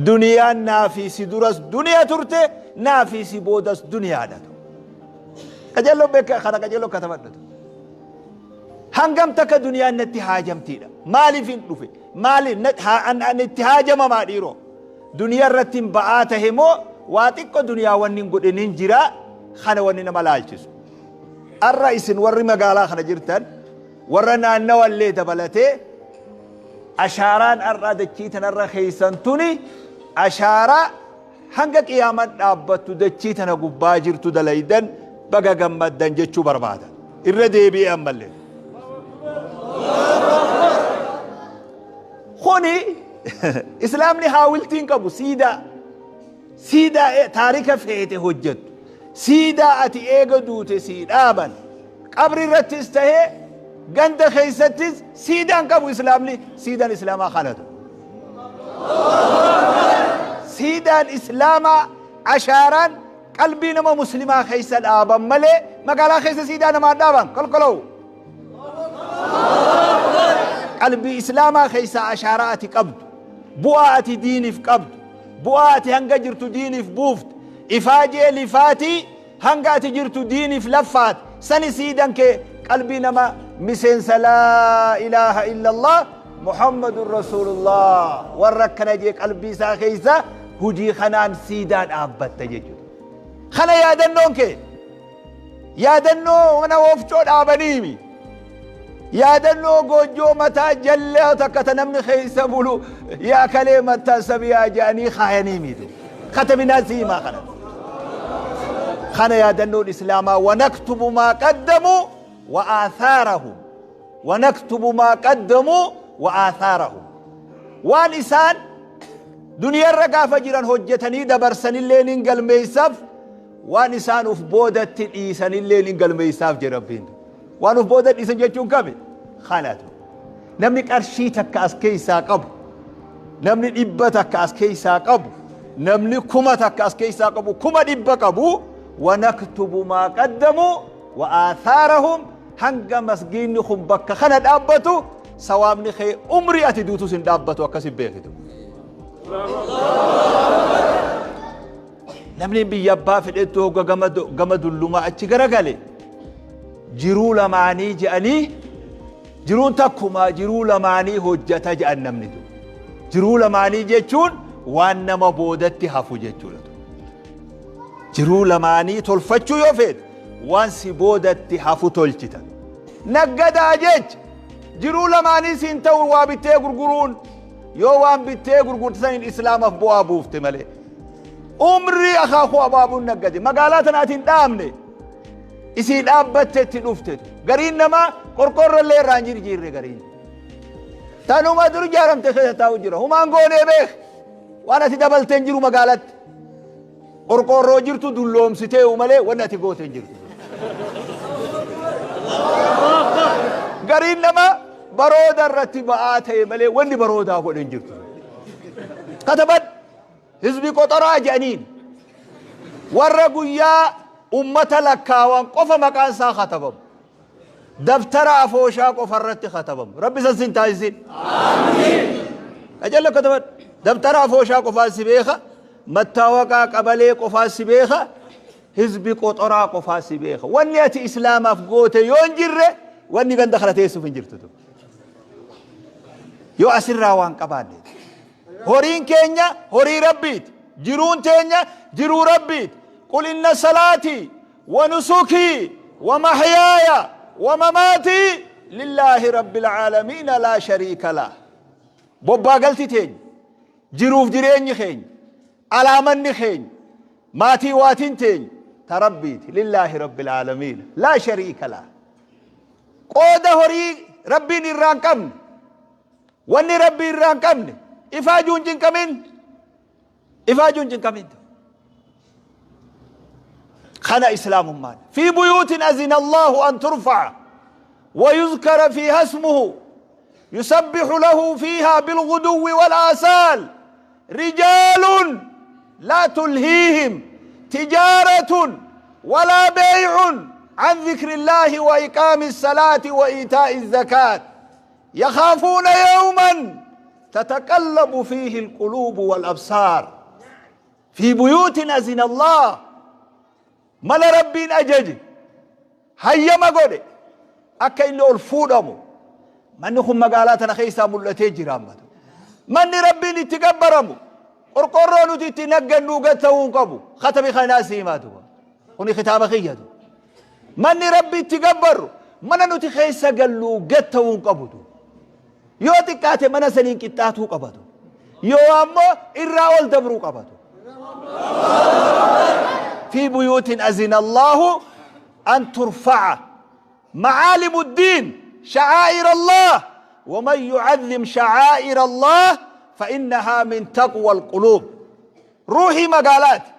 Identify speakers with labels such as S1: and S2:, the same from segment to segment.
S1: Duniyaan naa fi si duras duniya turte, naa fi si boodas duniyaadha. Qajeelloo beeka kana qajeelloo katabadhatu. Hangam takka duniyaan natti haajamtiidha. Maaliif hin dhufe? Maaliif an itti haajamamaa dhiiroo? Duniyaa irratti hin ba'aa tahe moo waa xiqqo duniyaa wanni hin godhin hin jira kana wanni nama laalchisu. Arra isin warri magaalaa kana jirtan warra naannawallee dabalatee ashaaraan arraa dachii tanarra keessan tuni ashaaraa hanga qiyaaman dhaabbattu dachii tana gubbaa jirtu dalaydan baga gammaddan jechuu barbaada. Irra deebi'ee ammallee. Kuni islaamni haawiltiin qabu siidaa. Siidaa taarika feete hojjettu. Siidaa ati eega duute sii dhaaban. Qabri irrattis tahee ganda keessattis siidaan qabu islaamni siidaan islaamaa kanatu. Siidaan islaamaa ashaaraan qalbii nama muslimaa keessa dhaaban malee magaalaa keessa siidaa namaa dhaaban kolkoloo. Qalbii islaamaa keessaa ashaaraa ati qabdu bu'aa ati diiniif qabdu bu'aa ati hanga jirtu diiniif buufte ifaajee lifaatii hanga ati jirtu diiniif laffaat sani siidan kee qalbii nama miseensa laa ilaaha illallah muhammadun rasuulullah warra akkana jee qalbii isaa keessa hujii kanaan siidaa dhaabbatta jechuudha. Kana yaadannoon kee yaadannoo mana wofcoo dhaabaniimi. Yaadannoo goojjoo mataa jallaa takka ta namni keessa bulu yaa kalee mattaa sabiyaa jedhanii kaayanii miitu. Katabinaa si himaa kana. Kana yaadannoon islaamaa wanaktubu maa qaddamuu wa aathaarahum. Wanaktubu maa qaddamuu wa aathaarahum. Waan isaan duniyarra gaafa jiran hojjetanii dabarsanillee nin galmeessaaf waan isaan uf boodatti dhiisanillee nin galmeessaaf jedhe Rabbiin. Waan uf booda dhiisan jechuun kami? Kanatu. Namni qarshii takka as keessaa qabu, namni dhibba takka as keessaa qabu, namni kuma takka as keessaa qabu, 100,000 qabu, wanaktubu maa qaddamu wa aathaarahum hanga masgiinni kun bakka kana dhaabbatu sawaabni kee umrii ati duutus hin dhaabbatu akkasi beekitu. Namni biyya abbaa fedhettu hogga gama dullumaa achi garagale jiruu lamaanii je'anii jiruun takkumaa jiruu lamaanii hojjata je'an namni tu. Jiruu lamaanii jechuun waan nama boodatti hafu jechuudha. Jiruu lamaanii tolfachuu yoo feete waan si boodatti hafu tolchita. Naggadaa jecha jiruu lamaanii siin ta'u waa bittee gurguruun yoo waan bittee gurgurte saniin islaamaaf bu'aa buufte malee. Umrii akaakuu abaabuun naggade magaalaa tana ati hin dhaabne isii dhaabbatte itti dhufte gariin namaa qorqoorro illee irraa hin jirjiirre gariin tanuma dur ijaaramte keessa taa'u jira humaan goonee beek waan ati dabalte hin jiru magaalatti qorqoorroo jirtu dulloomsitee malee wanni ati goote hin jirtu. Gariin namaa barooda irratti ba'aa ta'e malee wanni baroodaa godhe hin jirtu. Kataban Hizbi qoxoraa jedhaniin warra guyyaa ummata lakkaawan qofa maqaan isaa katabamu. Dabtara afooshaa qofa irratti katabamu. Rabbi san sin taasisin. Qajeello kataban. Dabtara afooshaa qofaan si beeka. Mattaawaqaa qabalee qofaan si beeka. Hizbi qoxoraa qofaan si beeka. Wanni ati islaamaaf goote yoo hin jirre wanni ganda kana teessuuf hin jirtu. Yoo asirraa waan qabaanne. Horiin keenya horii Rabbiiti. Jiruun teenya jiruu Rabbiiti. Qul inna salaatii wa nusukii wa mahyaaya wa mamaatii lillaahi rabbil aalamiina laa shariika lah. Bobbaa galti teenya, jiruuf jireenyi keenya, alaamanni keenya, maatii waatiin teenya ta Rabbiiti. Lillaahi rabbil aalamiina laa shariika lah. Qooda horii Rabbiin irraa hin qabne Wanni Rabbi irraa hin qabne ifaajuu hin cinqamin. Ifaajuu hin cinqamin. Kana islaamummaan. Fi buyuutin azina Allahu an turfa'a wa yuzkara fiiha ismuhu yusabbihu lahu fiiha bilguduwwi wal aasaal rijaalun laa tulhiihim tijaaratun walaa beey'un an dhikri Illaahi wa iqaami salaati wa iitaa'i zakaat. Yakhaafuuna yawman Tataqallabu fiihi alquluubu wal absaar. Fi buyuutin azina Allah. Mana Rabbiin ajaje, hayyama godhe, akka inni ol fuudhamu. Manni kun magaalaa tana keessaa mul'atee jira ammatu. Manni Rabbiin itti gabbaramu qorqorroo nuti itti naggannuu gad ta'uu hin qabu. Katabi kanaa si himaa duuba. Kuni kitaaba kiyyatu. Manni Rabbi itti gabbarru mana nuti keessa galluu gad ta'uu hin qabu. Yoo xiqqaate mana saniin qixxaatuu qabatu. Yoo ammoo irraa ol dabruu qabatu. Fi buyuutin azina Allahu an turfa'a macaalimu ddiin sha'aa'ir Allah waman yu'azzim sha'aa'ir Allah fa'innahaa min taqwa alquluub. Ruuhii magaalaati.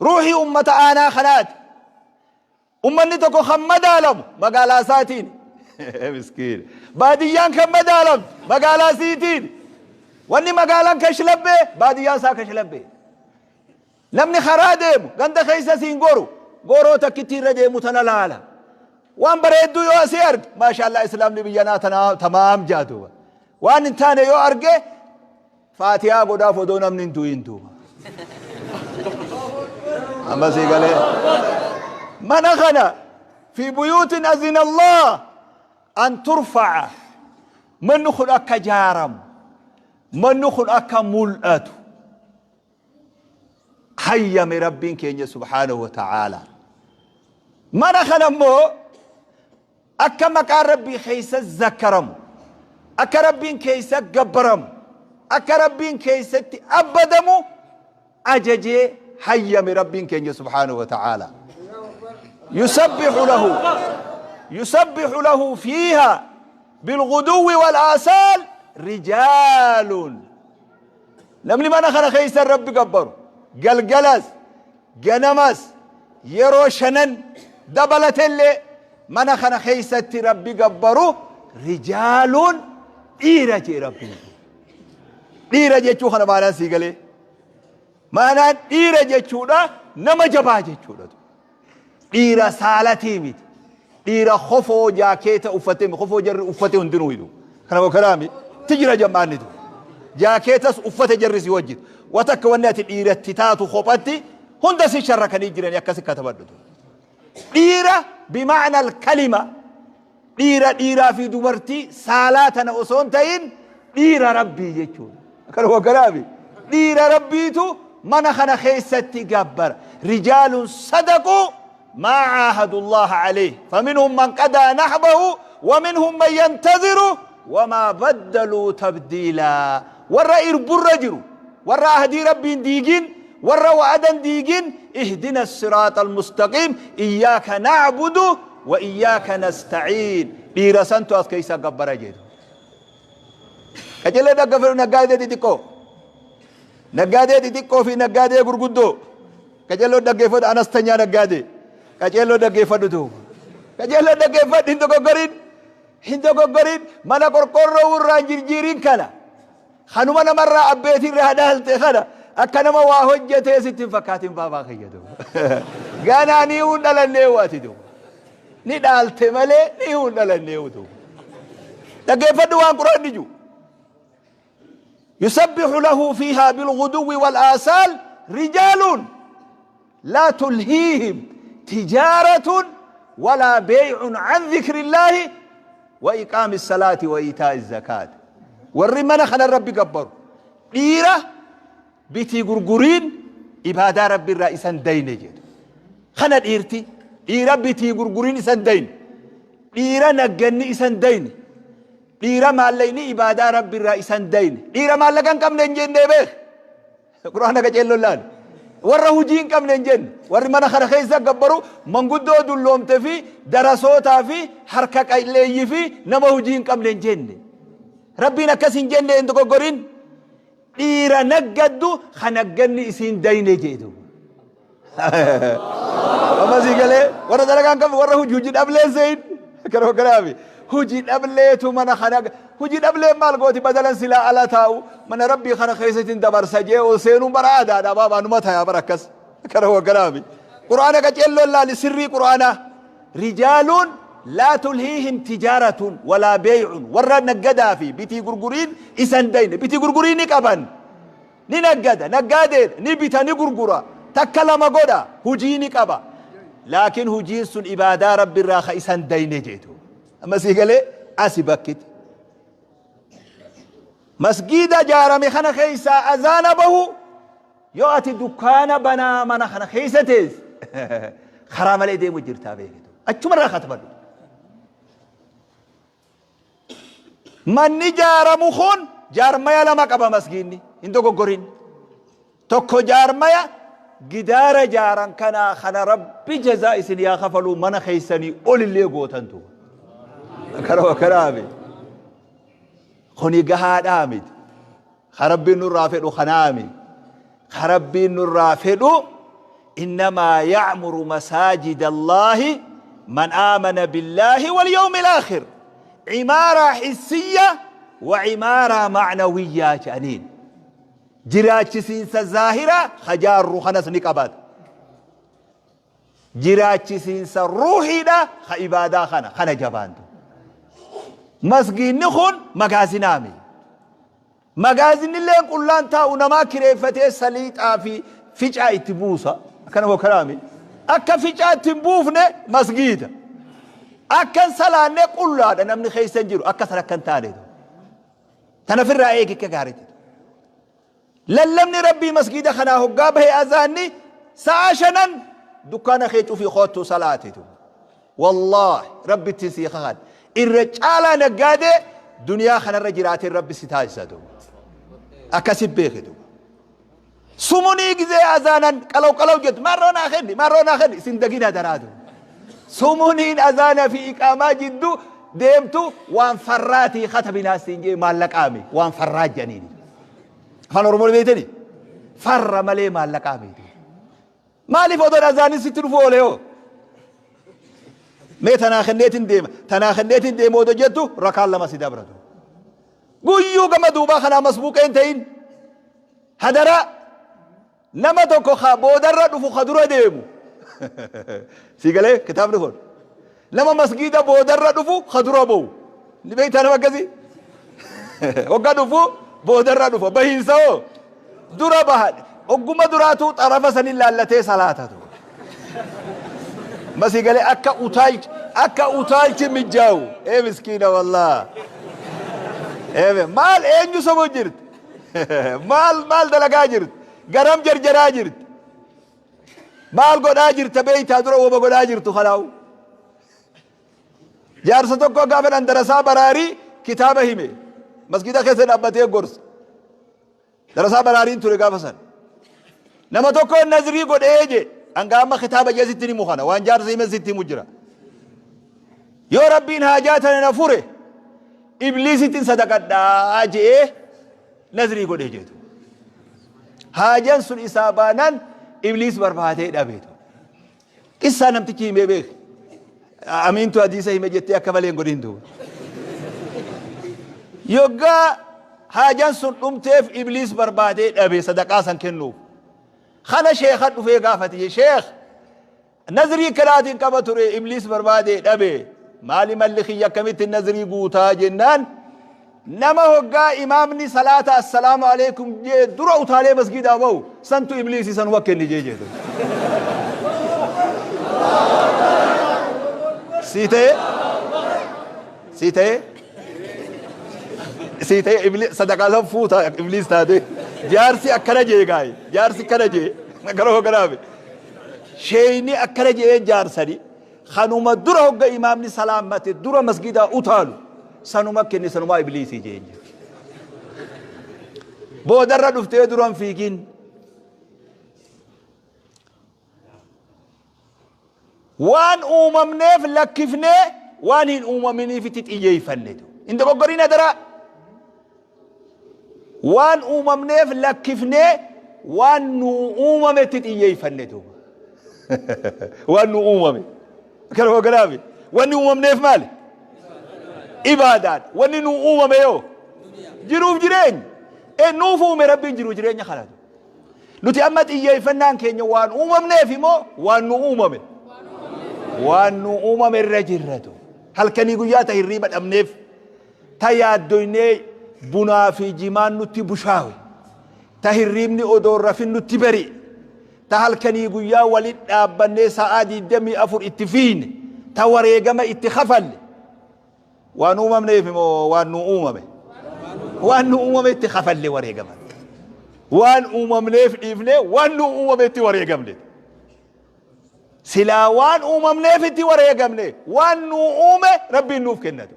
S1: Ruuhii ummata aanaa kanaati. Ummanni tokko kan madaalamu magaalaa isaatiin. Miskiin. Baadiyyaan kan madaalamtu magaalaa isiitiin. Wanni magaalaan kashlabbee baadiyyaan isaa kashlabbee. Namni karaa deemu ganda keessa siin goru goroo takkitti irra deemu tana laala. Waan bareedduu yoo asii arge maashaallah islaamni biyyanaa tana tamaam jaa duuba. Waan hin taane yoo arge Faatihaa godhaaf odoo namni hin du'in duuba. Amma sii galee. Mana kana fi buyuutin azina Allah an turfa'a. Manni kun akka jaaramu. Manni kun akka mul'atu. Hayyame Rabbiin keenya subhaanahu wa ta'ala. Mana kana immoo Akka maqaan Rabbii keessa zakkaramu, akka Rabbiin keessa gabbaramu, akka Rabbiin keessatti abbadamu ajajee hayyame Rabbiin keenya subhaanahu wa ta'aala. Yusabbihu lahu yusabbihu lahu fiiha bilghuduwwi wal aasaal rijaalun. Namni mana kana keessa Rabbi gabbaru galgalas ganamas yeroo shanan dabalatellee mana kana keessatti Rabbi gabbaru rijaaluun dhiira jee Rabbiin. Dhiira jechuu kana maanaan sii galee. Maanaan dhiira jechuudha nama jabaa jechuudha. Dhiira saalatii miti. Dhiira kofoo jaakeeta uffatee kofoo jarri uffate hundinuu hidhu. Kana kanaami ti jira jam'aannitu. Jaakeetas uffate jarri si wajjin. Watakka wanni ati dhiiratti taatu kophatti hunda si sharrakanii jiranii akkasi katabadhutu. Dhiira bima'na al-kalima dhiira dhiiraa fi dubartii saalaa tana osoo hin ta'in dhiira rabbii jechuudha. Kanuma kanaafi dhiira rabbiitu mana kana keessatti gabbara. Rijaalun sadaquu maa caahadu Allaha alayhi faminhum man qadaa nahbahu wa minhum man yantaziru wamaa baddaluu tabdiilaa. Warra irburra jiru warra ahdii rabbiin diigin warra wa'adan diigin ihdina siraaxa almustaqiim iyyaaka na'budu wa iyyaaka nasta'iin dhiira santu as keessa gabbara jedhu. Qajeelee dhaggeeffadhu naggaadee xixiqqoo. Naggaadee xixiqqoo fi naggaadee gurguddoo. Qajeeloo dhaggeeffadhu anastanyaa naggaadee. Qajeeloo dhaggeeffadhu duuba. Qajeeloo dhaggeeffadhu hin dogoggorin. Hin dogoggorin mana qorqoorroo irraa hin jirjiirin kana. Kanuma namarraa abbeetii irraa dhaalte kana akka nama waa hojjetee sitti hin fakkaatin baabaa kiyya duuba. Ganaa ni hin dhalannee waati duuba. Ni dhaalte malee ni hin dhalannee duuba. Dhaggeeffadhu waan quraanni jiru. Yusabbihu lahu fiihaa bilghuduwwi wal aasaal rijaaluun laa tulhiihim tijaaratun walaa beey'un an dhikrillaahi wa iqaami salaati wa iitaa'i zakaati. Warri mana kana Rabbi gabbaru dhiira bitii gurguriin ibaadaa Rabbi irraa isan dayne jedhu. Kana dhiirti dhiira bitii gurguriin isan dayne dhiira nagganni isan dayne dhiira maallaqni ibaadaa Rabbi irraa isan dayne dhiira maallaqa hin qabne hin jennee beek. Qur'aana qaceelloon laali. Warra hujii hin qabne hin jenne. Warri mana kana keessa gabbaru manguddoo dulloomte fi darasootaa fi harka qalleeyyii fi nama hujii hin qabne hin jenne. Rabbiin akkas hin jenne hin dogoggorin. Dhiira naggaddu ka nagganni isiin dayne jedhu. Amma sii galee warra dalagaa hin qabne warra hojii hojii dhablee seeyin kana kanaafi hojii dhableetu mana kana hojii dhableen maal gooti badalan silaa ala taa'u mana rabbii kana keessatti hin dabarsa jee ol seenuun bara aadaadha baabaa numa tayaa bara akkas kana kanaafi quraana qaceelloon laali sirrii quraanaa rijaaluun Laa tulhiihim tijaaratun walaa beey'un, warra naggadaa fi bitii gurguriin isa hin dayne. Bitii gurgurii ni qaban. Ni naggada, naggaadeedha, ni bita, ni gurgura, takka lama godha, hujii ni qaba. Laakiin hujiin sun ibaadaa Rabbi irraa ka isa hin dayne jeetu. Amma sii galee asi bakkiti. Masgiida jaarame kana keessaa azaana bahu yoo ati dukkaana banaa mana kana keessa teesse karaa malee deemu jirtaa beekitu. Achumarraa katabadhu. Manni jaaramu kun jaarmaya lama qaba masgiinni hin dogoggorin. Tokko jaarmaya gidaara jaaran kanaa kana Rabbi jazaa isin yaa kafaluu mana keessanii olillee gootantu. Kana kanaami. Kuni gahaadhaa miti. Ka Rabbiin nurraa fedhu kanaami. Ka Rabbiin nurraa fedhu innamaa ya'muru masaajida Allaahi man aamana billaahi wal yawmil aakhir. Cimaaraa hissiyya wa cimaaraa ma'nawiyyaa jedhaniin. Jiraachisiinsa zaahiraa ka jaarru kanas ni qabaata. Jiraachisiinsa ruuhiidha ka ibaadaa kana kana jabaantu. Masgiinni kun magaazinaami. Magaazinilleen qullaan taa'u namaa kireeffatee saliixaa fi ficaa itti buusa. Akkana moo kanaami? Akka ficaa itti hin buufne masgiida. Akka hin salaanne qullaadha namni keessa hin jiru. Akka san akka hin taane. Tana ofirraa eegi akka gaariitti. Lallabni Rabbii masgiida kanaa hoggaa bahe azaanni sa'a shanan dukkaana kee cufii koottuu salaatitu. Wallaahi Rabbitti sii kakadha. Irra caalaa naggaadee duniyaa kanarra jiraateen Rabbi si taasisa duuba. Akkasi beeki duuba. Sumunii gizee azaanan qalaw qalaw jettu maarroo naa kenni maarroo naa kenni isin dagina daraa duuba. Sumuniin azaana fi iqaamaa jiddu deemtu waan farraatii katabinaa siin jee maallaqaami waan farraa jedhaniini. Afaan Oromoo beektani? Farra malee maallaqaa miti. Maaliif odoon azaanin sitti dhufu oole hoo? Mee tanaa kenneetiin deema. Tanaa kenneetiin deema odoo jettu rakaan lama si dabratu. Guyyuu gama duubaa kanaa masbuuqee hin ta'in. Hadaraa nama tokko ka boodarra dhufu ka dura deemu. Sii galee kitaabni kun. Nama masgiida boodarra dhufu ka dura ba'u. Ni beektaa nama akkasii? Hogga dhufu boodarra dhufa. Bahiinsa hoo? Dura baha. Hogguma duraatuu xarafa sanin laallatee salaatatu. Masii galee akka utaalchi akka utaalchi mijjaawu. Ee miskiina wallaa. Ee maal eenyu sobu jirti? Maal maal dalagaa jirti? Garam jarjaraa jirti? Maal godhaa jirta beeytaa dura wama godhaa jirtu kanaawu. Jaarsa tokko gaafa dhan darasaa baraarii kitaaba hime. Masgiida keessa dhaabbatee gorsa. Darasaa baraariin ture gaafa san. Nama tokko nazrii godhee je hanga amma kitaaba jee sitti himu kana waan jaarsa hime sitti himu jira. Yoo Rabbiin haajaa tana na fure ibliisittiin sadaqadhaa je'ee nazrii godhee jeetu. Haajan sun isaa baanaan ibliis barbaadee dhabeetu. Qissaa namtichi himee beeke. Amiintu hadiisa hime jettee akka malee hin godhin duuba. Yoggaa haajan sun dhumteef ibliis barbaadee dhabe sadaqaa san kennuuf. Kana sheekha dhufee gaafate sheekh Nazrii akkanaatiin qaba ture ibliis barbaade dhabe maali malli kiyya akkamitti nazrii guutaa jennaan nama hoggaa imaamni salaata assalaamu alaikum jee dura utaalee masgiidaa bahu santu ibliisi sanuma kenni jee jedhe. Sii ta'e sii ta'e sii ta'e ibli sadaqaa san fuuta ibliis taate jaarsi akkana jee gaayi jaarsi akkana jee gara hogganaafi. Sheeyni akkana je'ee jaarsani kanuma dura hogga imaamni salaammate dura masgidaa utaalu sanuma kenne sanumaa ibliisii jeen jedhe. Boodarra dhuftee duran fiigin. Waan uumamneef lakkifnee waan hin uumaminiifitti xiyyeeffanne. Hin dogoggorin adaraa. Waan uumamneef lakkifnee waan nuu uumametti xiyyeeffanne duuba. Waan nuu uumame. Kana hogganaafi. Wanni uumamneef maali? Ibaadaadha. Wanni nuu uumame yoo? Jiruuf jireenya. E nuuf uume Rabbiin jiruuf jireenya kana. Nuti amma xiyyeeffannaan keenya waan uumamneef immoo waan nu uumame. Waan nu uumame irra jirra duuba. Halkanii guyyaa ta hirriiba dhabneef, ta yaaddoynee bunaa fi jimaan nutti bushaawe, ta hirriibni odoo hin rafin nutti bari'e, ta halkanii guyyaa walit dhaabbannee sa'aa 24 itti fiiyne, ta wareegama itti kafalle, waan uumamneef moo waan nu uumame? Waan nu uumame itti kafalle wareegama. Waan uumamneef dhiifnee waan nu uumame itti wareegamne. Silaa waan uumamneef itti wareegamne waan nu uume Rabbiin nuuf kennatu.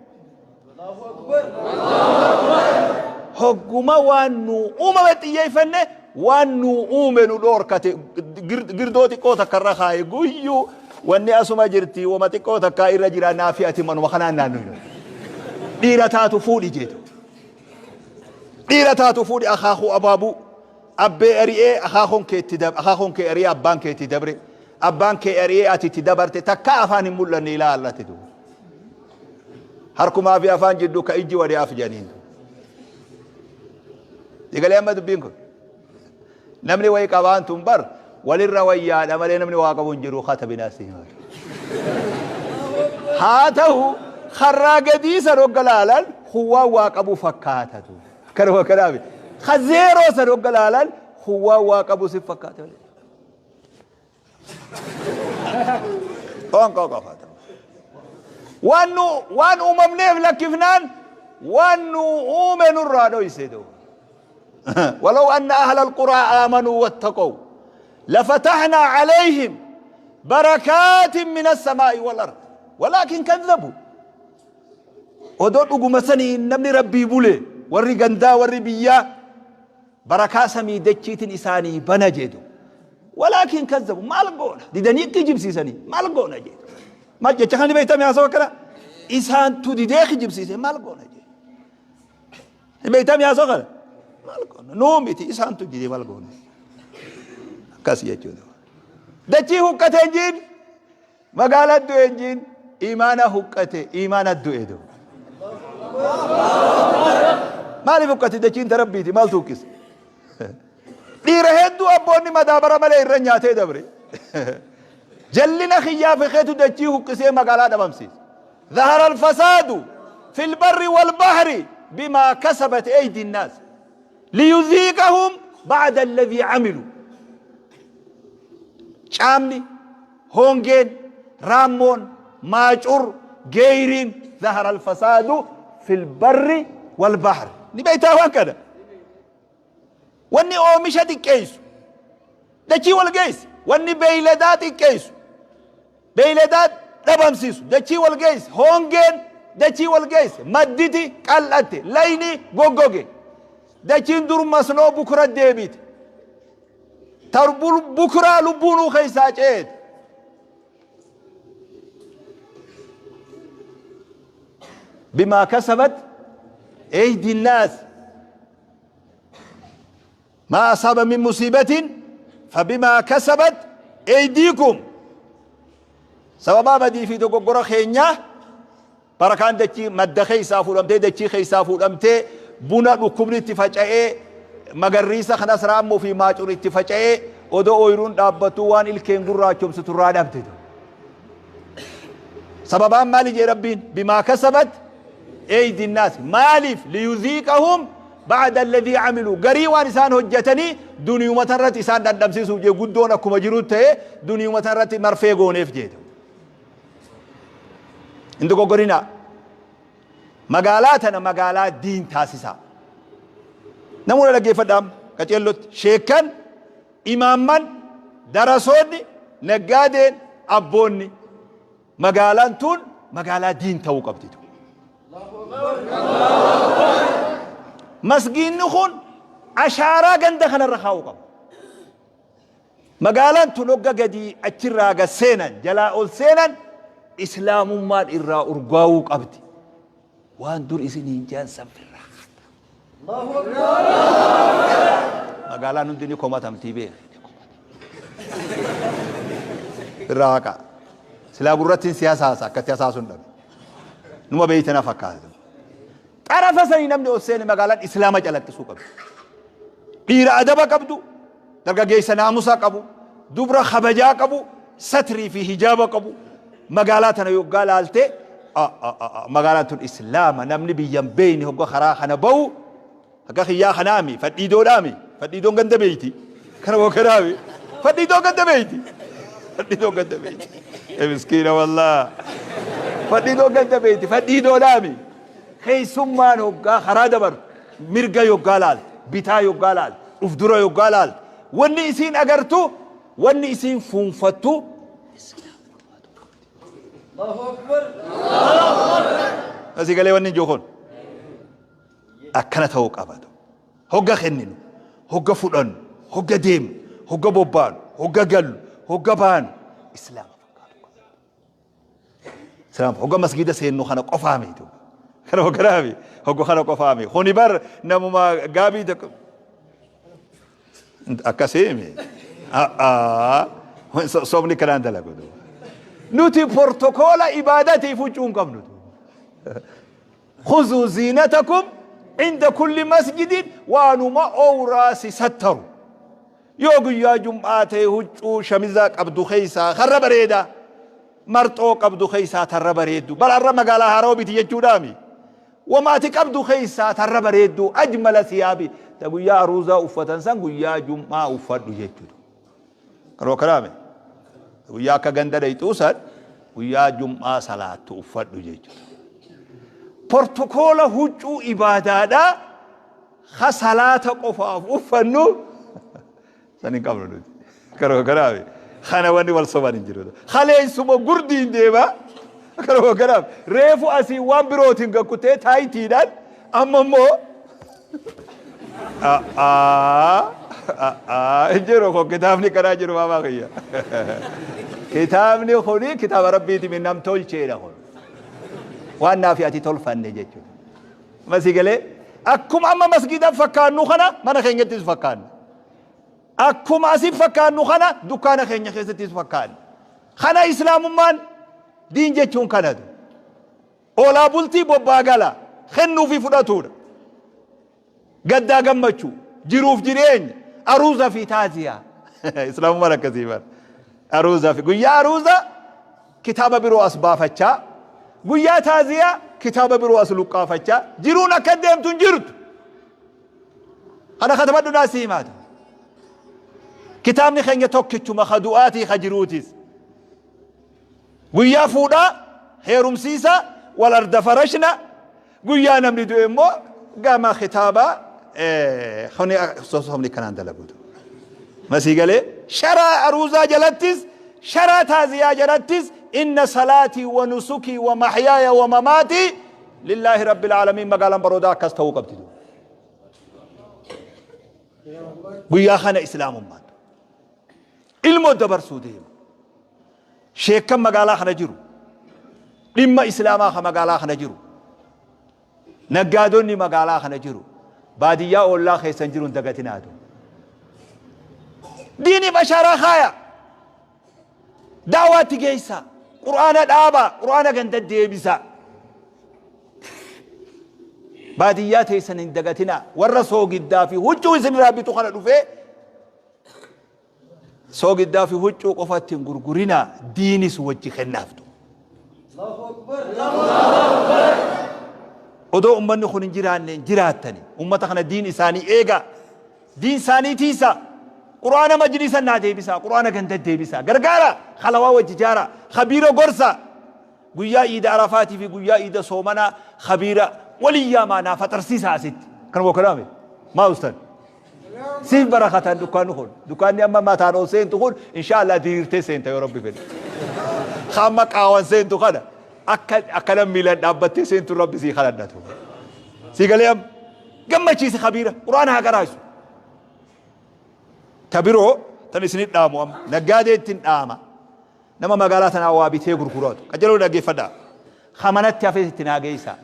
S1: Hogguma waan nu uumame xiyyeeffanne waan nu uume nu dhoorkate girdoo xiqqoo takka irra kaaye guyyuu wanni asuma jirti wama xiqqoo takkaa irra jira naafi ati manuma kanaan naannoo dhiira taatu fuudhi jeetu. Dhiira taatu fuudhi akaakuu abaabuu. Abbee ari'ee akaakoon kee itti dab akaakoon kee ari'ee abbaan kee itti dabre abbaan kee ari'ee ati itti dabarte takkaa afaan hin mul'anne ilaa allatti duuba. Harkumaa fi afaan jidduu ka ijji wadi af jedhaniin. Digalee amma dubbiin kun. Namni wayi qabaan tun bar walirra wayyaadha malee namni waa qabu hin jiru katabinaa si hima. Haa ta'u karraa gadii san hogga laalan huwwaan waa qabu fakkaatatu. Kanuma kanaaf ka zeeroo san hogga laalan huwwaan waa qabu si fakkaata malee. Qoonqoo qofa ta'u. Waan nu waan uumamneef lakkifnaan waan nu uume nurraa dhoyse duuba. ولو أن أهل القرى آمنوا واتقوا لفتحنا عليهم بركات من السماء والأرض ولكن كذبوا Odoo dhuguma saniin namni Rabbii bule warri gandaa warri biyyaa barakaa samii dachiitin isaanii bana jeedu. Walaakin kazzabu maal goona didanii kijibsiisanii maal goona jeedu. Maal jecha kana ni beektame haasawa akkana isaantu didee kijibsiise maal goona jeedu. Ni beektame haasawa kana maal goona nuu miti isaantu didee maal goona. Akkas jechuudha. Dachii huqqatee jiin Magaala du'e hin jiin imaana huqqate imaana du'e du. Maaliif huqqate dachiin ta rabbiiti maaltu huqqise? Dhiira hedduu abboonni madaabara malee irra nyaatee dabre. Jallina kiyyaa fi keetu dachii huqqisee magaalaa dhabamsiise. Zahara alfasaadu fil barri wal bahri bimaa kasabat eydi nnaas liyuziiqahum ba'da alladhii amilu. Caamni Hongeen, raammoon, maacur, geeyriin, zahara alfasaadu fil barri wal bahri. Ni beektaa waan kana? Wanni oomisha xiqqeessu, dachii wal geessi. Wanni beeyladaa xiqqeessu, beeyladaa dhabamsiisu, dachii wal geessi. Hongeen dachii wal geesse, madditi qal'atte, layni goggoge. Dachiin dur masnoo bukura deebite. Ta bukuraa lubbuunuu keessaa ceete. Bimaa kasabat eydi naas maa asaaba min musiibatin fabimaa kasabat eydiikum sababaa badii fi dogoggora keenyaa Barakaan dachii madda keessaa fuudhamtee dachii keessaa fuudhamtee buna dhukkubni itti faca'ee magarriisa kanas raammoo fi maacur itti faca'ee odoo ooyiruun dhaabbattuu waan ilkeen gurraachomsitu irraa dhabde. Sababaan maali jee Rabbiin bimaa kasabat eeydi naas maaliif liyuziiqahum ba'da alladhii amiluu garii waan isaan hojjetanii duniyuma irratti isaan dhandhamsiisuuf jee guddoon akkuma jiru ta'e duniyuma irratti marfee gooneef jeeta. Hin dogoggorinaa. Magaalaa tana magaalaa diin taasisaa. Namoota dhaggeeffadhaa amma qaceellotti. Sheekkan, imaamman, darasoonni, naggaadeen, abboonni. Magaalaan tun magaalaa diin ta'uu qabdi. Masgiinni kun ashaaraa ganda kanarra kaa'uu qaba. Magaalaan tun hogga gadii achirraa gad seenan, jalaa ol seenan Islaamummaan irraa urgaawuu qabdi. Waan dur isiniin je'an san firraa kaata. Magaalaan hundi ni komatamtii beeki. Ni komatamti. Irraa haqaa. Silaa gurrattiin si hasaasa akkatti hasaasuun dhabe. Numa beeytana fakkaata. Xarafa sanii namni ol seene magaalaan Islaama calaqqisuu qabdi. Dhiira adaba qabdu, dargaggeessa naamusa qabu, dubra kabajaa qabu, satrii fi hijaaba qabu. Magaalaa tana yoggaa laalte Magaalaan tun Islaama, namni biyya hin beeyne hogga karaa kana bahu akka kiyyaa kanaami, fadhiidoodhaami. Fadhiidoon ganda beeyti. Kana hoo kanaami. Fadhiidoon ganda beeyti. Fadhiidoon ganda beeyti. Ee miskiina wallaa. Fadhiidoon ganda beeyti. Fadhiidoodhaami. Keessummaan hoggaa karaa dabartu mirga yoggaa laalte, bitaa yoggaa laalte, uf dura yoggaa laalte, wanni isiin agartu, wanni isiin fuunfattu Asii galee wanni ijoo kun akkana ta'uu qabatu. Hogga kenninu, hogga fudhannu, hogga deemnu, hogga bobbaanu, hogga gallu, hogga baanu Islaama fakkaatu qaba. Islaama hogga masgiida seennu kana qofaa miti. Kana hogganaa hogga kana qofaa miti. Kuni bar namuma gaabii tokko Akkasii mi? Sobni kanaan dalagu. Nuti portokoola ibaadatiif huccuu hin qabnu. Khuzuu ziinatakum inda kulli masjidin waanuma owraa si sattaru. Yoo guyyaa jum'aa ta'e huccuu shamizaa qabdu keessaa karra bareedaa. Marxoo qabdu keessaa tarra bareeddu. Bara har'a magaalaa haaroo biti jechuudhaami. Woma ati qabdu keessaa tarra bareedduu, ajmala siyaabi, ta guyyaa aruuzaa uffatan san guyyaa jum'aa uffadhu jechuudha. Kanuma kanaame guyyaa akka ganda dhayxuu san guyyaa jum'aa salaattu uffadhu jechuudha. Portokoola huccuu ibaadaadhaa ka salaata qofaaf uffannu San hin qabnu nuti. Kanuma kanaaf kana wanni wal soban hin jiru. Kaleessuma gurdiin deema. Kanuma kanaaf reefu asii waan birootiin gakkutee taayitiidhaan amma immoo hin jiru kun kitaabni kanaa jiru maamaa kiyya. Kitaabni kuni kitaaba rabbiiti mi nam tolcheedha kun. Waan naafi ati tolfanne jechuudha. Masii galee akkuma amma masgiidan fakkaannu kana mana keenyattis fakkaanna. Akkuma asin fakkaannu kana dukkaana keenya keessattis fakkaanna. Kana islaamummaan diin jechuun kanatu. Oolaa bultii bobbaa gala kennuu fi fudhatuudha. Gaddaa gammachuu, jiruuf jireenya, aruuza fi taaziyaa. Islaamummaan akkasii bara. Aruuza fi guyyaa aruuza kitaaba biroo as baafachaa, guyyaa taaziyaa kitaaba biroo as luqqaafachaa jiruun akka deemtu hin jirtu. Kana katabadhu naa si himaata. Kitaabni keenya tokkichuma ka du'aatii ka jiruutis. Guyyaa fuudhaa heerumsiisa wal arda farashna, guyyaa namni du'e immoo gama kitaaba kuni sossobni kanaan dalaguutu. Masii galee sharaa aruuzaa jalattis sharaa taaziyaa jalattis inna salaatii wa nusukii wa mahyaaya wa mamaatii lillaahi rabbil aalamiin. Magaalaan baroodaa akkas ta'uu qabdi. Guyyaa kana islaamummaan ilmoo dabarsuu deema. Sheekkan magaalaa kana jiru, dhimma islaamaa ka magaalaa kana jiru, naggaadonni magaalaa kana jiru, baadiyyaa ollaa keessan jiru hin dagatinaatu. Diiniif ashaaraa kaaya. Da'waatti geessaa. Qur'aana dhaabaa. Qur'aana ganda deebisaa. Baadiyyaa teessan hin dagatinaa. Warra soogiddaa fi huccuu isinirraa bitu kana dhufee soogiddaa fi huccuu qofatti hin gurgurinaa, diinis wajji kennaaftu. Odoo ummanni kun hin jiraanne hin jiraattani. Ummata kana diin isaanii eegaa. Diin isaanii tiisaa. Qur'aana majlisa naa deebisaa. Qur'aana ganda deebisaa. Gargaara. Halawaa wajji jaaraa. Khabiira gorsaa. Guyyaa iida Arafaatii fi guyyaa iida soomanaa khabiira walii yaamaa naa faxarsiisaa asitti. Kan wakalaame. Maa ustan? Siif barakatan dukkaanni kun. Dukkaanni amma mataan ol seentu kun inshaallah diriirtee seenta yoo rabbi fedhe. Amma qaawan seentu kana akka akkana miilan dhaabbattee seentu rabbi sii kadhadhatu. Sii galee amma gammachiisi khabiira quraana haa qaraasu. Ta biroo tan isinit dhaamu amma naggaadee ittiin dhaama. Nama magaalaa tanaa waa bitee gurguratu. Qajeeloo dhaggeeffadhaa. Kamanatti hafes itti naa geessaa.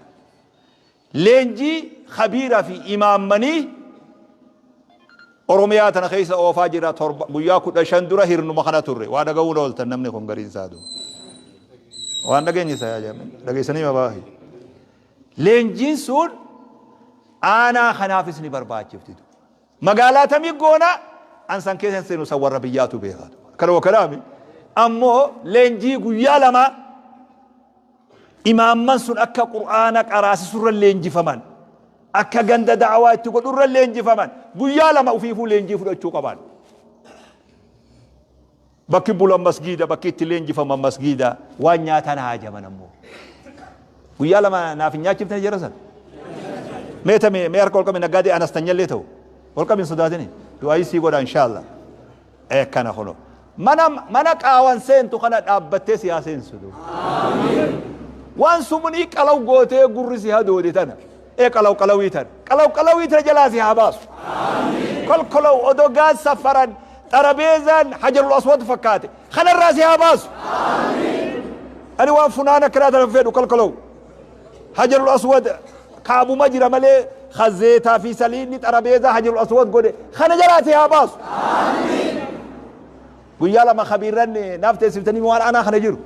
S1: Leenjii khabiira fi imaammanii Oromiyaa tana keessa oofaa jira torba guyyaa 15 dura hirnuma kana turre waa dhaga'uun ooltan namni kun gariin isaa duuba. Waan dhageenye isaa yaa jaamee dhageessanii mabaahi. Leenjiin sun aanaa kanaafis ni barbaachifti. Magaalaa tamii goona an san keessa hin seenu, san warra biyyaatu beeka. Kana wakalaami. Ammoo leenjii guyyaa 2 Imaamman sun akka Qur'aana qaraasisurra leenjifaman, akka ganda da'awaa itti godhurra leenjifaman, guyyaa 2 ufiifuu leenjii fudhachuu qaban. Bakki bulan masgiida, bakki itti leenjifaman masgiida, waan nyaatan haajaman ammoo. Guyyaa 2 naaf hin nyaachiftani jara san. Mee tame mee harka ol qabi naggaadee anastanyallee ta'u. Ol qabi hin sodaatini. Du'aayii sii godha inshaallah. Ee kana kuno. Mana mana qaawan seentu kana dhaabbattee si haa seensu. Waan sumunii qalaw gootee gurri si hadoode tana. Ee qalaw qalawii tana. Qalaw qalawii tana jalaa si haa baasu. Kolkolaw odoo gaas safaran xarabeezaan hajarul aswad fakkaate. Kanarraa si haa baasu. Ani waan funaan akkanaa tana fedhu kolkolaw. Hajarul aswad kaabuma jira malee ka zeetaa fi saliinni xarabeezaa hajarul aswad godhe kana jalaa si haa baasu. Guyyaa 2 kabiirran naaf teessiftanii waan anaa kana jiru.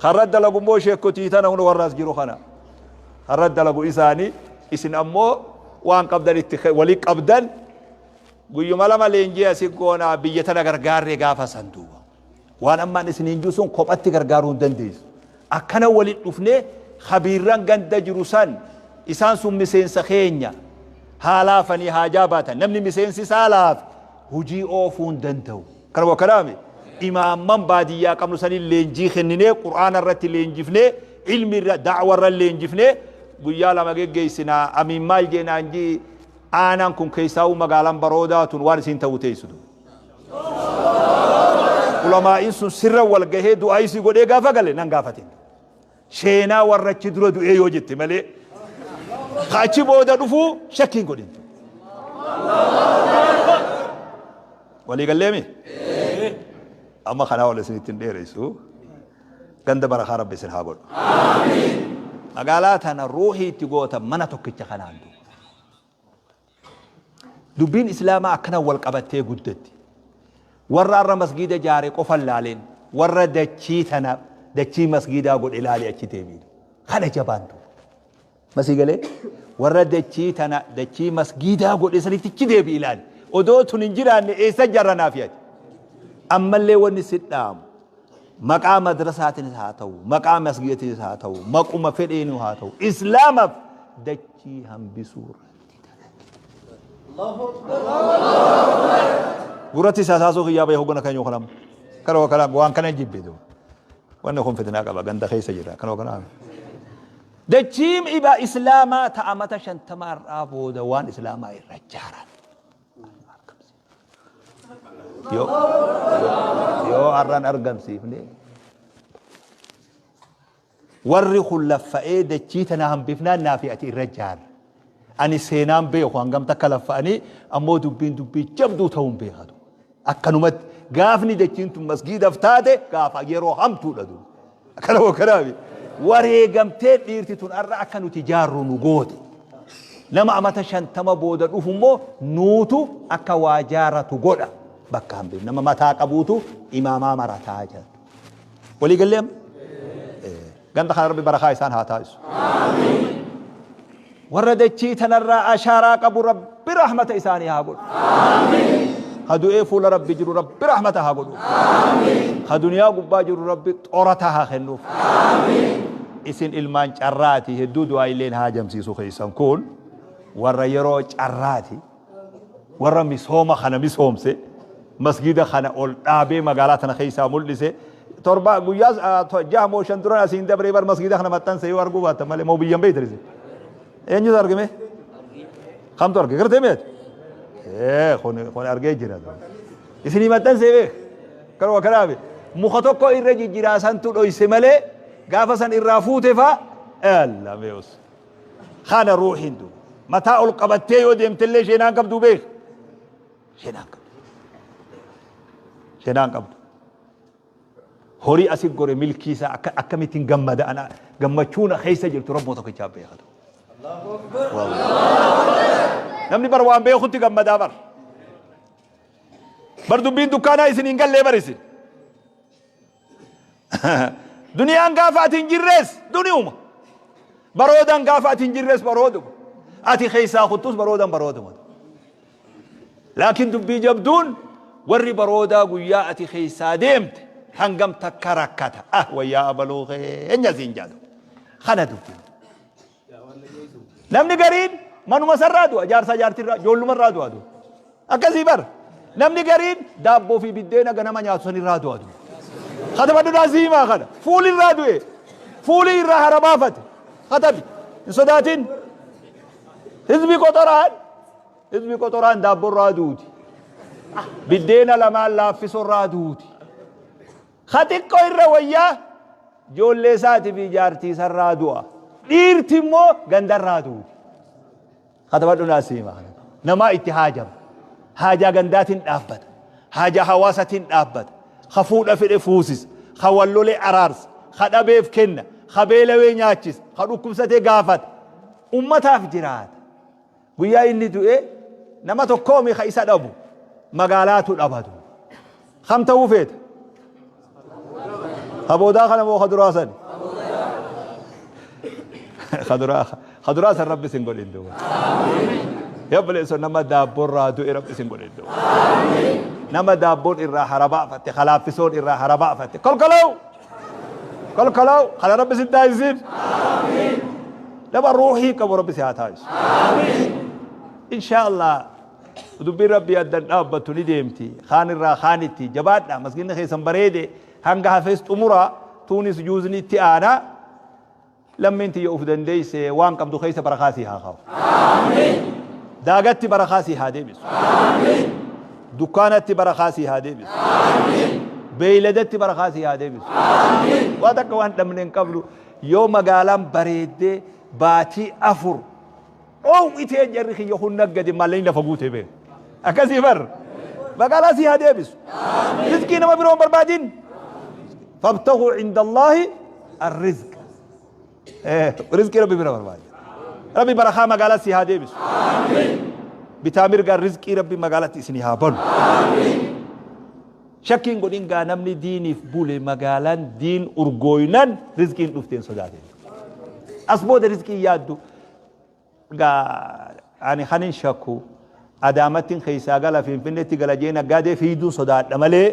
S1: Karra dalagu immoo sheekotii tana hunda warra as jiru kana. Karra dalagu isaanii isin ammoo waan qabdan itti walii qabdan guyyuma 2 leenjii asii goonaa biyya tana gargaarree gaafa san duuba. Waan ammaan isiniin jiru sun kophatti gargaaruu hin dandeessu. Akkana waliin dhufnee kabiirran ganda jiru san isaan sun miseensa keenya haa laafanii haa jaabaatan. Namni miseensi isaa laafe hujii oofuu hin danda'u. Kana wakkanaame imaamman baadiyyaa qabnu saniin leenjii kenninee qur'aana irratti leenjifnee ilmi irra da'wa irra leenjifnee guyyaa 2 geggeessinaa amiin maal jeenaan jii aanaan kun keessaa'uu magaalaan baroodaa tun waan isiin ta'uu teessu. Ulamaa'iin sun sirra wal gahee du'aa isii godhee gaafa gale nan gaafatin. Sheenaa warra achi dura du'ee yoo jette malee ka achi booda dhufuu shakkii hin godhin. Walii galleemi? Amma kanaa ol isinitti hin dheeressu. Ganda barakaa Rabbi isin haa godhu. Magaalaa tana ruuhii itti goota mana tokkicha kanaan duuba. Dubbiin Islaamaa akkana wal qabattee guddatti. Warra har'a masgiida jaare qofa hin laalin. Warra dachii tana dachii masgiidaa godhe laali achi deebiin. Kana jabaan duuba. Masii galee warra dachii tana dachii masgiidaa godhe sanitti achi deebi ilaali. Odoo tun hin jiraanne eessa jarra naaf yaadi. Ammallee wanni si dhaamu maqaa madrasaatiinis haa ta'u maqaa masgiidaatiinis haa ta'u maquma fedheenuu haa ta'u islaamaaf dachii hambisuu irratti dalagi. Gurratti isaa saasuu kiyyaa bahee hoggana kan yookaan kana kana waan kana jibbe duuba. Wanni kun fitnaa qaba ganda keessa jira kana kana. Dachiin ibaa islaamaa ta'a mata 50 irraa booda waan islaamaa irra jaaran. Yoo yoo har'aan argamsiifne warri kun laffa'ee dachii tana hambifnaan naafi ati irra jaarra. Ani seenaan beeku hangam takka laffa'anii ammoo dubbiin dubbii jabduu ta'uun beekatu. Akkanumatti gaafni dachiin tun masgiidaf taate gaafa yeroo hamtuudha duuba. Akkana moo kanaafi wareegamtee dhiirti tun har'a akka nuti jaarru nu goote. Nama amata 50 booda dhufu immoo nuutu akka waa jaaratu godha. Bakka hambif nama mataa qabuutu imaamaa marataa jedha. Walii gallee amma? Ganda kana Rabbi barakaa isaan haa taasisu. Warra dachii tanarraa ashaaraa qabu Rabbi rahmata isaanii haa godhu. Ka du'ee fuula Rabbi jiru Rabbi rahmata haa godhu. Ka duniyaa gubbaa jiru Rabbi xorata haa kennuuf. Isin ilmaan carraati hedduu du'aa illeen haa jamsiisu keessan kun warra yeroo carraati. Warra misooma kana misoomse masgida kana ol dhaabee magaalaa tana keessaa mul'ise torba guyyaa jaha moo shan duran asiin dabree bar masgida kana maxxanse yoo arguu baattan malee moo biyyan beeytan isin eenyutu argame kamtu arge gartee meeti ee kun kun argee jira isinii maxxansee beek kanuma kanaafi muka tokko irra jijjiraa santu dhoyse malee gaafa san irraa fuute faa alla meeus Kana ruuhiin duuba. Mataa ol qabattee yoo deemtellee sheenaan qabdu beek. Sheenaan qabdu. Sheenaan qabdu. Horii asi gore milkii isaa akka akkamittiin gammada ana gammachuu na keessa jirtu rabboo tokkichaa beekatu. Namni bar waan beekutti gammadaa bar. Bar dubbiin dukkaanaa isin hin gallee bar isin. Duniyaan gaafa ati hin jirres duniyuma. Baroodan gaafa ati hin jirres barooduma. Ati keessaa kuttus baroodan barooduma. Laakiin dubbii jabduun warri baroodaa guyyaa ati keessaa deemte Hangam takka rakkata. Ah wayyaa abaluu keenya siin jaadu. Kana dubbiin. Namni gariin manuma sarraa du'a jaarsaa jaartirraa ijoollumarraa du'a du'a. Akkasii bar. Namni gariin daabboo fi biddeena ganama nyaatu sanirraa du'a du'a. Kataba dudaa siimaa kana. Fuulirraa du'e. Fuulii irraa hara baafate. Katabi. Hin sodaatin. Hizbi qoxoraan hizbi qoxoraan daabborraa duuti. Biddeena lamaan laaffisorraa duuti. Ka xiqqoo irra wayyaa ijoollee isaatii fi jaartii isarraa du'a. Dhiirti immoo gandarraa duuti. Katabadhu naa siima. Namaa itti haajama. Haajaa gandaatiin dhaabbata. Haajaa hawaasatiin dhaabbata. Ka fuudha fedhe fuusisa. Ka wal lole araarsa. Ka dhabeef kenna. Ka beelawee nyaachisa. Ka dhukkubsatee gaafata. Ummataaf jiraata. Guyyaa inni du'e nama tokkoomi ka isa dhabu magaalaatu dhabatu. Kam ta'uu feeta? Ka boodaa kana moo ka duraa sani? Ka duraa ka duraa san rabbi sin godhin duuba. Yaa obboleessoo nama daabboorraa du'e rabbi sin godhin duuba. Nama daabboon irraa hara baafatte kalaaffisoon irraa hara baafatte kolkoloo kolkoloo kana rabbi sin taasisin. Nama ruuhii qabu rabbi si haa taasisu. Inshaa Allah Dubbiin Rabbii adda hin dhaabbattu ni deemti. Kaan irraa kaanitti. Jabaadhaa masginni keessan bareede hanga hafes xumuraa tuunis juuzni itti aana. Lammiin tiyya uf dandeeyse waan qabdu keessa barakaa sii haa kaa'u. Daagatti barakaa sii haa deebisu. Dukkaanatti barakaa sii haa deebisu. Beeyladatti barakaa sii haa deebisu. Waan takka waan dhabne hin qabnu yoo magaalaan bareeddee baatii 4 Dhoowwitee jarri kiyya kun naggade maallaqni lafa guute beeku. Akkasii bar. Magaalaa sii haa deebisu. Rizqii nama biroo hin barbaadin. Fabtaguu inda Allaahi arrizq. Rizqii Rabbi bira barbaada. Rabbi barakaa magaalaa sii haa deebisu. Bitaa mirgaan rizqii Rabbi magaalatti isinii haa banu. Shakkiin godhin gaa namni diiniif bule magaalaan diin urgooynan rizqiin dhufteen sodaatin. As booda rizqiin yaaddu. Gaa ani kanin shakku Adaamattin keessaa gala Finfinneetti gala jee naggaadee fiiduun sodaadha malee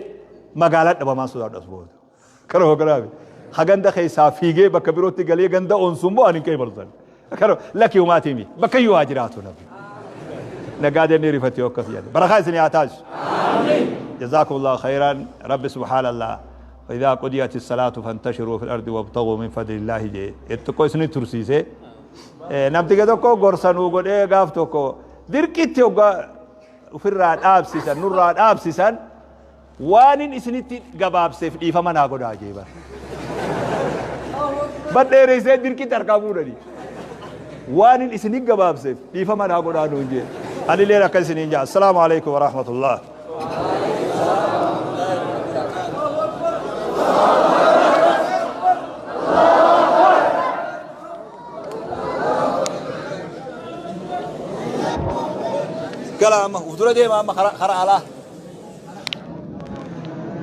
S1: magaalaa dhabamaan sodaadha as booda. Kanuma kanaafi. Ha ganda keessaa fiigee bakka birootti galee ganda onsu immoo ani hin qeebalu san. Kanuma lakki humaatii mi bakka iyyuu haa jiraatu namni. Naggaadeen ni rifatti yoo akkas jedhe. Barakaa isin haa taasisu. Jazaakumullahu khayran Rabbi subhaanallah. Idhaa qudiyati salaatu fantashiruu fil ardi wabtaguu min fadlillaahi jee xiqqoo isin tursiisee. Namticha tokko gorsa nuu godhee gaaf tokko dirqitti hoggaa ofirraa dhaabsisan nurraa dhaabsisan waanin isinitti gabaabseef dhiifama naa godhaa jee bar. Bar dheereessee dirqitti harkaa fuudhanii. Waanin isinit gabaabseef dhiifama naa godhaa nuun jee. Anileen akka isiniin jaa. Assalaamu alaikum wa rahmatullah. Gala amma uf dura deema amma kara alaa.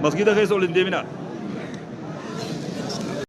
S1: Masgiida keessa ol hin deeminaa.